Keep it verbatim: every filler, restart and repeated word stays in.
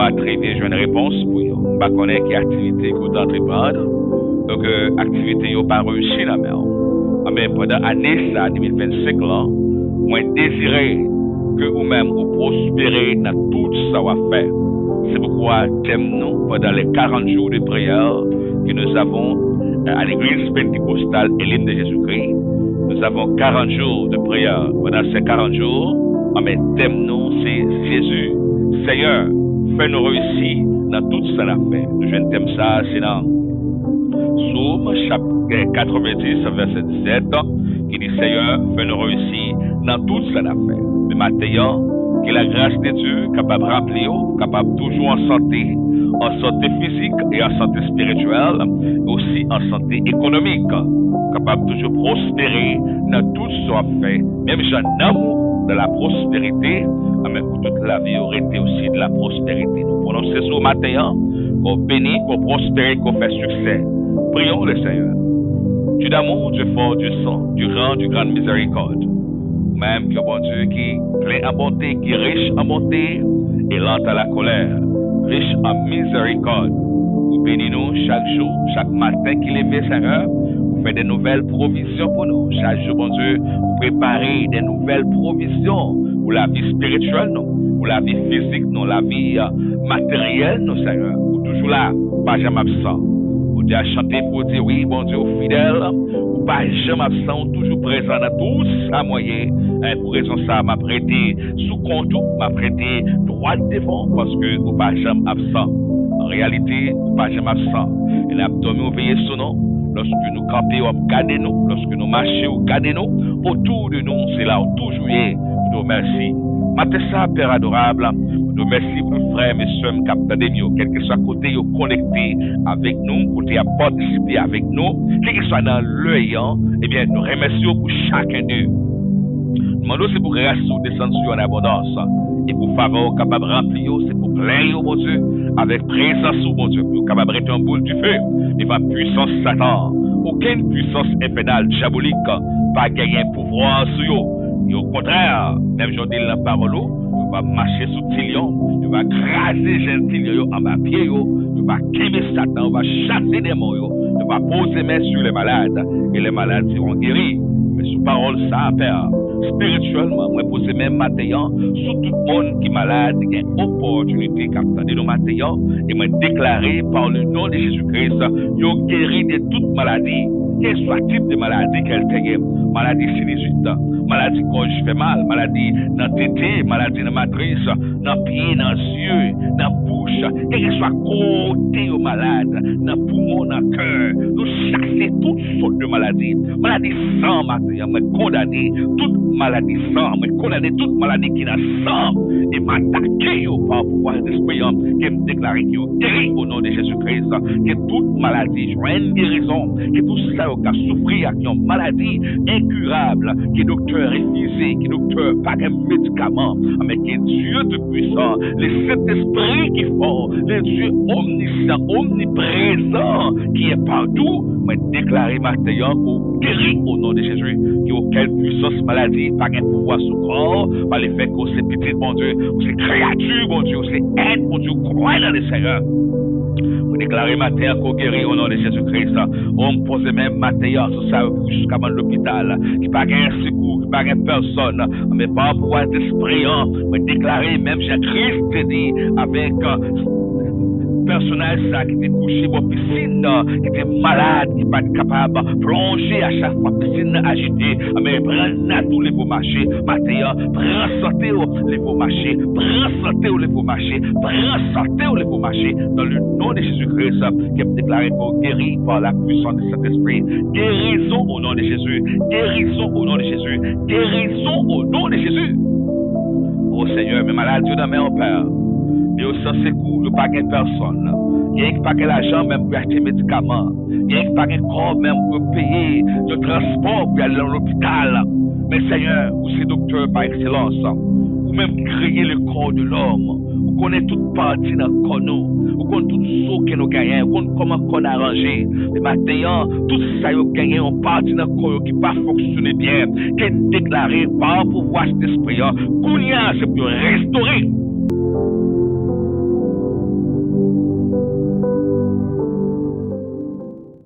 pa t rive jwenn repons pou yo. M pa konnen ki aktivite ke w te antreprann, donk, euh, aktivite yo pa reyisi nan men w. Anben, pandan ane sa, de mil vennsenk lan, mwen dezire ke ou menm ou pwospere nan tout sa w ap fè. Se poukwa tèm nou pandan les quarante jours de prière que nous avons, euh, à l'église pentecostale Elim de Jésus-Christ, nous avons quarante jours de prière. Pendant ces quarante jours, anben, tèm nou se Jezi. Seyè, fè nou reyisi nan tout sa n ap fè. Nou jwenn tèm sa, se nan Sòm, chapit katrevendis, vèsè disèt, ki di, Seyè, fè nou reyisi nan tout sa n ap fè. Men maten an, ke lagras de Dye kapab raple w, kapab toujou an sante, an sante fizik e an sante espirityèl, e osi an sante ekonomik. Ou kapab toujou pwospere nan tout sa w ap fè, menm jan nanm ou dans la prospérité, anben, pou tout lavi w rete osi dans la prospérité. Nou pwononse sou maten an, ke w beni, ke w pwospere, ke w fè siksè. Prions le Seigneur. Dieu d'amour, Dieu fort, Dieu saint, Dieu grand, Dieu grande miséricorde. Ou menm ki yon Bondye ki plen an bonte, ki rich an bonte, e lent à la colère, rich an mizerikòd. Ou beni nou chak jou, chak maten ki leve, Senyè. Ou fè de nouvèl pwovizyon pou nou. Chak jou, Bondye, ou prepare de nouvèl pwovizyon pou lavi espirityèl nou, pou lavi fizik nou, lavi, euh, materyèl nou, Senyè. Ou toujou la, ou pa janm absan. Ou te a chante pou w di, wi, Bondye, ou fidèl, ou pa janm absan, ou toujou prezan nan tout sa mwen ye. E pou rezon sa, m ap rete sou kont ou, m ap rete dwat devan w, paske ou pa janm absan. An reyalite, ou pa janm absan. E n ap dòmi, ou veye sou nou. Lòske nou kanpe, w ap gade nou. Lòske nou mache, ou gade nou. Autour de nous, se la ou toujou ye. Nou di w mèsi. Maten sa, Pè adorab, nou di w mèsi pou tout frè e sè m k ap tande m yo, kèlkeswa kote yo konekte avèk nou, kote y ap patisipe avèk nou, kèlkeswa nan lè an, ebyen, nou remèsye w pou chakenn de yo. Nou mande w se pou gras ou desann sou yo an abondans, e pou favè w kapab ranpli yo, se pou plen yo, Bondye, avèk prezans ou, Bondye, pou yo kapab rete yon boul dife devan pwisans Satan. Okenn pwisans enfènal, dyabolik, pa genyen pouvwa sou yo. E okontrè, menm jan w di l nan pawòl ou, yo va mache sou ti lyon, yo va kraze jèn ti lyon yo anba pye yo, yo va kenbe Satan, yo va chase demon yo, yo va poze men sur les malades, et les malades seront guéris. Men sou pawòl sa a, Pè, espirityèlman, mwen poze men maten an sou tout moun ki malad, ki gen opòtinite k ap tande nou maten an, e mwen deklare, par le nom de Jésus-Christ, yo geri de tout maladi, kèlkeswa tip de maladi ke l te ye, maladi sinizit, maladi gòj fè mal, maladi nan tete, maladi nan matris, nan pye, nan zye, nan bouch, kèlkeswa kote yo malad, nan poumon, nan kè, nou chase tout sòt de maladi. Maladi san maten an, mwen kondane tout maladi san, mwen kondane tout maladi ki nan san, e m atake yo pa pouvwa Sentespri an, ke m deklare ke yo geri o non de Jezi Kris, ke tout maladi jwenn gerizon, ke tout sa yo ka soufri ak yon maladi enkirab, ke doktè refize, ke doktè pa gen medikaman, men ke Dye Toupuisan, le Sentespri ki fò, le Dye omnisyan, omniprezan, ki est partout, mwen deklare maten an ke w geri o non de Jezi, ke okenn pwisans maladi pa gen pouvwa sou kò w, pa lefèt ke w se pitit Bondye, ou se kreyati Bondye, ou se èt Bondye, ou kwè nan le Senyè. Mwen deklare maten an ke w geri o non de Jezi Kris. O, m poze men m maten an sou sa yo ki jiskaman lopital, ki pa gen sekou, ki pa gen pèsòn. Men pa pouvwa Sentespri an, mwen deklare, menm jan Kris te di avèk, euh, pèsonaj sa ki te kouche bò pisin nan, ki te malad, ki pa t kapab plonje a chak fwa pisin nan ajite, men pran nati w, leve w mache. Maten an, pran sante w, leve w mache. Pran sante w, leve w mache. Pran sante w, leve w mache. Dans le nom de Jésus-Christ, ke m deklare ke w geri par la puissance du Saint-Esprit. Gerizon o non de Jezi. Gerizon o non de Jezi. Gerizon o non de Jezi. O Senyè, men maladi yo nan men w, Pè. Men yo san sekou, yo pa gen pèsòn. Gen ki pa gen lajan menm pou y achte medikaman. Gen ki pa gen kòb menm pou yo peye yon transpò pou y al nan lopital. Men Senyè, ou se doktè pa ekselans. Ou menm ki kreye le corps de l'homme. Ou konnen tout pati nan kò nou. Ou konn tout zo ke nou genyen. Ou konn kòman kò n aranje. Men maten an, tout sa yo genyen, yon pati nan kò yo ki pa fonksyone byen, ke n deklare pa pouvwa Sentespri an, kounye a, se pou yo restore.